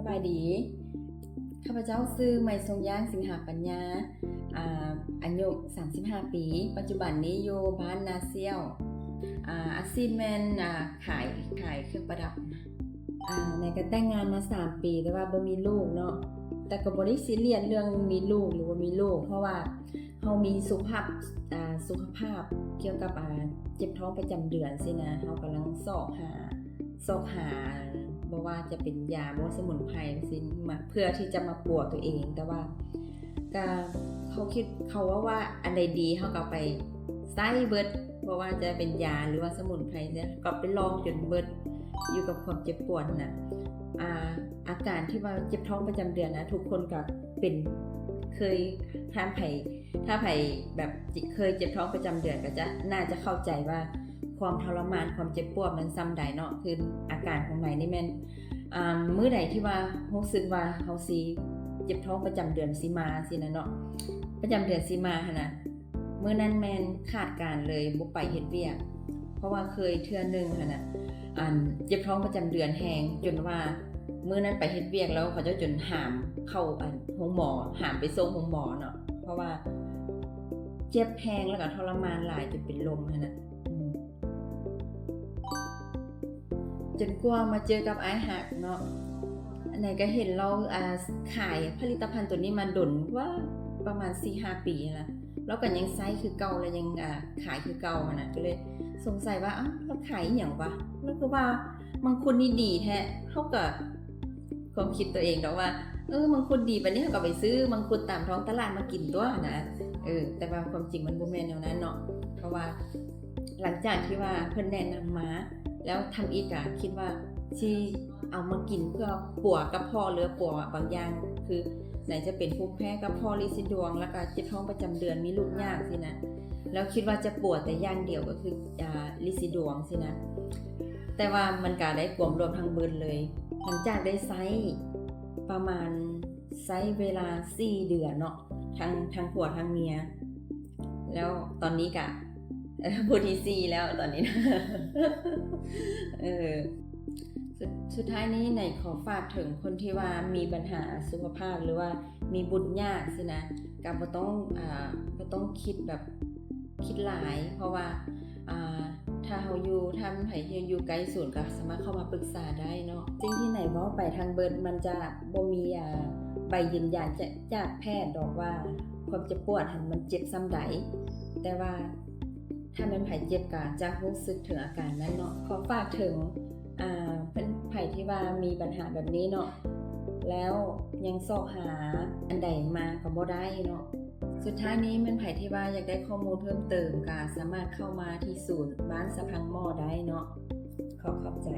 ສະບາຍດີ ຂ້າພະເຈົ້າຊື່ ໄມຊົງຢ່າງ ສິງຫາປັນຍາ ອາ ອາຍຸສາມສິບຫ້າປີ ປັດຈຸບັນນີ້ຢູ່ບ້ານນາສ່ຽວ ອາ ອາຊີບແມ່ນ ອາ ຂາຍ ຂາຍເຄື່ອງປະດັບ. ອາ ໃນກະແຕ່ງງານມາສາມປີ ແຕ່ວ່າບໍ່ມີລູກເນາະ ແຕ່ກໍບໍ່ໄດ້ຊີຣຽສເລື່ອງມີລູກ ຫຼື ບໍ່ມີລູກ ເພາະວ່າເຮົາມີສຸຂະພາບ ອາ ສຸຂະພາບກ່ຽວກັບ ອາ ເຈັບທ້ອງປະຈຳເດືອນຊີ້ນະ ເຮົາກຳລັງຊອກຫາ ຊອກຫາ ບໍ່ວ່າຈະເປັນຢາ ບໍ່ວ່າສະໝຸນໄພຊີ້ນະ ເພື່ອທີ່ຈະມາປົວຕົວເອງ ແຕ່ວ່າກະເຂົາຄິດ ເຂົາເວົ້າວ່າອັນໃດດີ ເຮົາກໍເອົາໄປໃຊ້ເບິດ ບໍ່ວ່າຈະເປັນຢາ ຫຼືວ່າສະໝຸນໄພ ກໍໄປລອງຈົນເບິດ ຢູ່ກັບຄວາມເຈັບປວດນະ ອາ ອາການທີ່ວ່າເຈັບທ້ອງປະຈຳເດືອນນະ ທຸກຄົນກໍເປັນ ເຄີຍ ຖ້າໃຜ ຖ້າໃຜແບບເຄີຍເຈັບທ້ອງປະຈຳເດືອນ ກໍຈະ ໜ້າຈະເຂົ້າໃຈວ່າ ຄວາມທໍລະມານ ຄວາມເຈັບປວດມັນສ່ຳໃດເນາະ ຄືອາການຂອງໃນນີ້ແມ່ນ ອາ ມື້ໃດທີ່ວ່າຮູ້ສຶກວ່າເຮົາຊິເຈັບທ້ອງປະຈຳເດືອນຊິມາຊີ້ນະເນາະ ປະຈຳເດືອນຊິມາຫັ້ນນະ ມື້ນັ້ນແມ່ນຂາດການເລີຍ ບໍ່ໄປເຮັດວຽກ ເພາະວ່າເຄີຍເທື່ອໜຶ່ງຫັ້ນນະ ອັນ ເຈັບທ້ອງປະຈຳເດືອນແຮງ ຈົນວ່າມື້ນັ້ນໄປເຮັດວຽກແລ້ວ ເຂົາເຈົ້າຈົນຫາມເຂົ້າ ອັນ ໂຮງໝໍ ຫາມໄປສົ່ງໂຮງໝໍເນາະ ເພາະວ່າເຈັບແຮງ ແລ້ວກໍທໍລະມານຫຼາຍຈົນເປັນລົມຫັ້ນນະ. ຈົນກວ່າມາເຈີກັບອ້າຍຮັກເນາະ ອັນໃດກໍເຫັນລາວ ອາ ຂາຍຜະລິດຕະພັນໂຕນີ້ມາດົນວ່າ ປະມານສີ່ຫ້າປີແລ້ວ ລາວກໍຍັງໃຊ້ຄືເກົ່າ ແລະ ຍັງ ອາ ຂາຍຄືເກົ່າຫັ້ນນະ ກໍເລີຍສົງໄສວ່າ ເອົ້າ ລາວຂາຍອີ່ຫຍັງວະ ລາວຄືວ່າມັງຄຸດນີ້ດີແທ້ ເຮົາກໍ ຄວາມຄິດຕົວເອງດອກວ່າ ເອີ ມັງຄຸດດີ ບາດນີ້ເຮົາກໍໄປຊື້ມັງຄຸດຕາມທ້ອງຕະຫຼາດມາກິນຕົວະນະ ເອີ ແຕ່ວ່າຄວາມຈິງມັນບໍ່ແມ່ນແນວນັ້ນເນາະ ເພາະວ່າຫຼັງຈາກທີ່ວ່າເພິ່ນແນະນຳມາ ແລ້ວທຳອິດກໍຄິດວ່າຊິເອົາມາກິນເພື່ອປົວກະເພາະ ຫຼື ປົວບາງຢ່າງ ຄືໃນຈະເປັນພູມແພ້ ກະເພາະ ລິດສີດວງ ແລ້ວກໍເຈັບທ້ອງປະຈຳເດືອນ ມີລູກຍາກຊີ້ນະ ແລ້ວຄິດວ່າຈະປົວແຕ່ຢ່າງດຽວກໍຄື ອາ ລິດສີດວງຊີ້ນະ ແຕ່ວ່າມັນກະໄດ້ກວມລວມທັງເບິດເລີຍ ຫຼັງຈາກໄດ້ໃຊ້ປະມານ ໃຊ້ເວລາສີ່ເດືອນເນາະ ທັງ ທັງຜົວທັງເມຍ ແລ້ວຕອນນີ້ກະ ເອີ ຜູ້ທີສີ່ແລ້ວຕອນນີ້ນະ ເອີ ສຸດ ສຸດທ້າຍນີ້ໃນຂໍຝາກເຖິງຄົນທີ່ວ່າມີບັນຫາສຸຂະພາບ ຫຼືວ່າມີບຸດຍາກຊີ້ນະ ກະບໍ່ຕ້ອງ ອາ ບໍ່ຕ້ອງຄິດແບບ ຄິດຫຼາຍ ເພາະວ່າ ອາ ຖ້າເຮົາຢູ່ ຖ້າມີໃຜທີ່ຢູ່ໃກ້ສູນ ກໍສາມາດເຂົ້າມາປຶກສາໄດ້ເນາະ ສິ່ງທີ່ໃນເວົ້າໄປທັງເບິດ ມັນຈະບໍ່ມີ ອາ ໃບຢືນຢັນຈາກ ຈາກແພດດອກວ່າ ຄວາມເຈັບປວດຫັ້ນມັນເຈັບສ່ຳໃດ ແຕ່ວ່າຖ້າແມ່ນໃຜເຈັບ ກໍຈະຮູ້ສຶກເຖິງອາການນັ້ນເນາະ ຂໍຝາກເຖິງ ອາ ເພິ່ນ ໃຜທີ່ວ່າມີບັນຫາແບບນີ້ເນາະ ແລ້ວຍັງຊອກຫາອັນໃດມາກໍບໍ່ໄດ້ເນາະ ສຸດທ້າຍນີ້ແມ່ນໃຜທີ່ວ່າຢາກໄດ້ຂໍ້ມູນເພີ່ມເຕີມ ກໍສາມາດເຂົ້າມາທີ່ສູນບ້ານສະພັງໝໍ້ໄດ້ເນາະ ຂໍຂອບໃຈ.